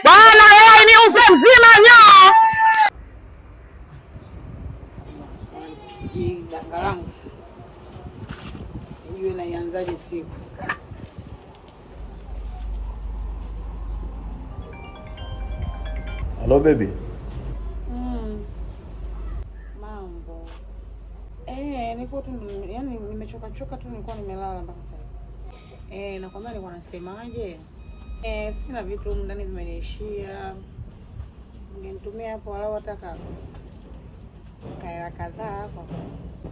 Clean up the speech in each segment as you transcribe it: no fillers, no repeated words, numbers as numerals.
Bwana wewe ni uze mzima nyo. Danga langu ijue naianzaje siku. Hello baby. Mambo niko tu, yani nimechoka choka tu, nilikuwa nimelala mpaka sasa. Nakwambia nilikuwa nasemaje? Sina vitu humu ndani vimeniishia. Ungenitumia hapo walau hata kaela kadhaa hapo.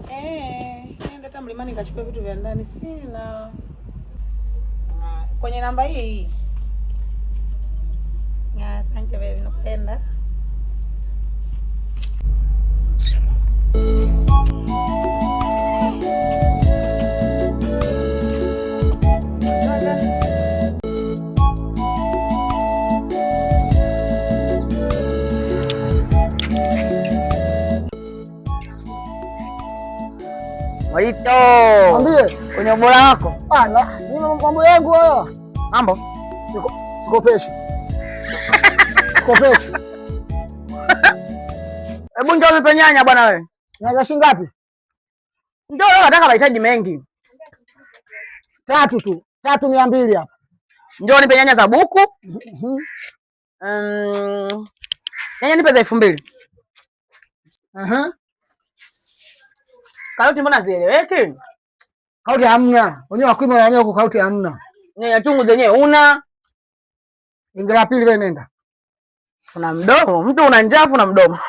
Nenda hata mlimani nikachukua vitu vya ndani sina. Kwenye namba hii. Asante baby, nakupenda. Mwalito. Mwambie. Kwenye ubora wako. Ah, na ni mambo yangu haya. Mambo. Sikopeshi. Sikopeshi. Hebu njoo nipe nyanya bwana wewe. Nyanya shilingi ngapi? Njoo wewe, nataka mahitaji mengi. Tatu tu. 300 hapa. Njoo nipe nyanya za buku. Nyanya nipe za 2000. Karoti mbona zieleweki? Karoti hamna. Wenyewe wakulima na wenyewe huko karoti hamna. Nyanya chungu zenyewe una. Ingira pili wewe nenda. Una mdomo, mtu una njaa una mdomo.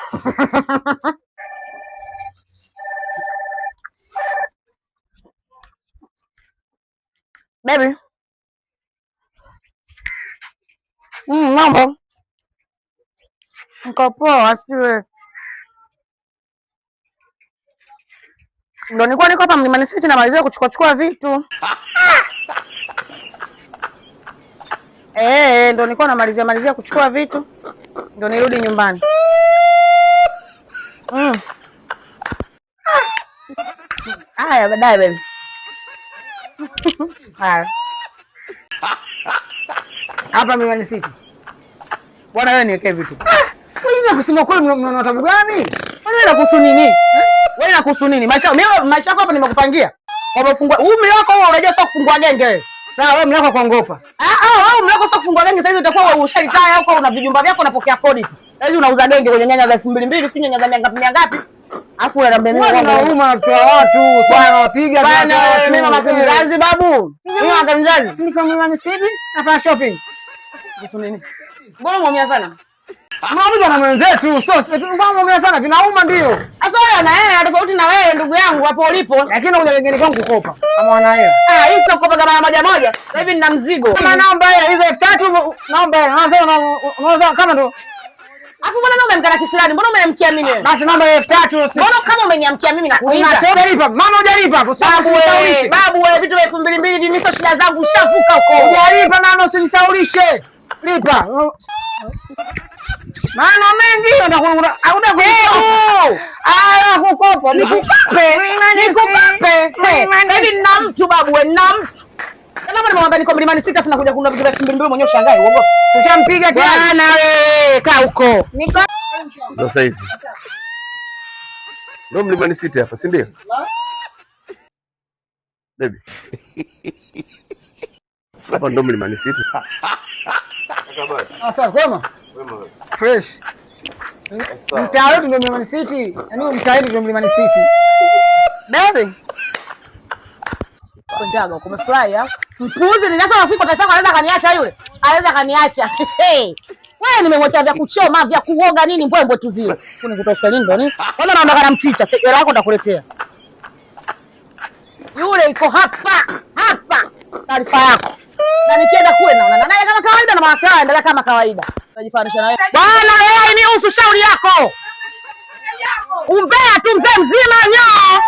Baby. Mambo. Niko poa, sijui. Ndo nilikuwa niko hapa Mlimani City namalizia kuchukua chukua vitu. Ndo nilikuwa namalizia malizia kuchukua vitu. Ndo nirudi nyumbani. Haya, baadaye baby. Haya. Hapa Mlimani City. Bwana wewe niwekee vitu. Wewe kusema kweli mna tabu gani? Wewe unakuhusu nini? Wewe unakuhusu nini? Maisha mimi maisha yako hapa nimekupangia. Wamefungua huu mlango huo, unajua sio kufungua genge wewe. Sawa, wewe mlango kuongopa. Wewe mlango sio kufungua genge, sasa utakuwa wewe usharitaya huko, una vijumba vyako unapokea kodi. Sasa unauza genge kwenye nyanya za 2000, sio nyanya za mia ngapi mia ngapi? Alafu unaniambia mimi Wewe una huruma na kutoa watu, sio unawapiga tu Bwana, watu. mimi mama mzazi babu. Mimi mama mzazi. Niko Mlimani City nafanya shopping. Kuhusu nini? Mbona umeumia sana? Mnakuja na mwenzetu, sio mbona umeumia sana, vinauma ndio. Sasa wewe na yeye tofauti na wewe ndugu yangu hapo ulipo. Lakini unakuja gengeni kwangu kukopa kama wana hela. Hii sio kukopa kama moja moja. Sasa hivi nina mzigo. Kama naomba hela hizo 3000 naomba hela. Unasema kama ndo. Alafu mbona wewe umemkana kisirani? Mbona umeniamkia mimi wewe? Basi naomba 3000. Mbona kama umeniamkia mimi nakuuliza? Unatoa lipa. Mama hujalipa hapo. Sasa Babu wewe, usinisaulishe. babu wewe, vitu vya 2000 hivi mimi sio shida zangu, ushavuka huko. Hujalipa mama, usinisaulishe. Lipa. Maana mengi kukopa. Nikukope. Nikukope. Sasa hivi nina mtu babu wewe, nina mtu. Kama hapa nimemwambia niko Mlimani City afu nakuja kununua vitu vya 2000 mwenyewe ushangae uogope. Ushampiga tayari. Bwana wewe, kaa huko. Niko Sasa hizi. Ndio Mlimani City hapa, si ndio? Baby. Hapa ndio Mlimani City. Sasa kwema? Fresh. Mtaa wetu ndio Mlimani City. Yaani mtaa wetu ndio Mlimani City. Baby. Kwendaga umefurahi ha? Mpuzi ni nasa rafiki kwa anaweza kaniacha yule. Anaweza kaniacha. Hey. Wewe nimemwekea vya kuchoma, vya kuoga nini mbwembwe tu vile. Kuna kutoa swali ndo nini? Kwanza naondoka na mchicha, hela yako nitakuletea. Yule iko hapa, hapa. Taarifa yako. Na nikienda kule naona naye kama kawaida na mawasiliano yanaendelea kama kawaida. Najifanisha na wewe. Bwana wewe ni usu shauri yako. Umbea tu mzee mzima nyo.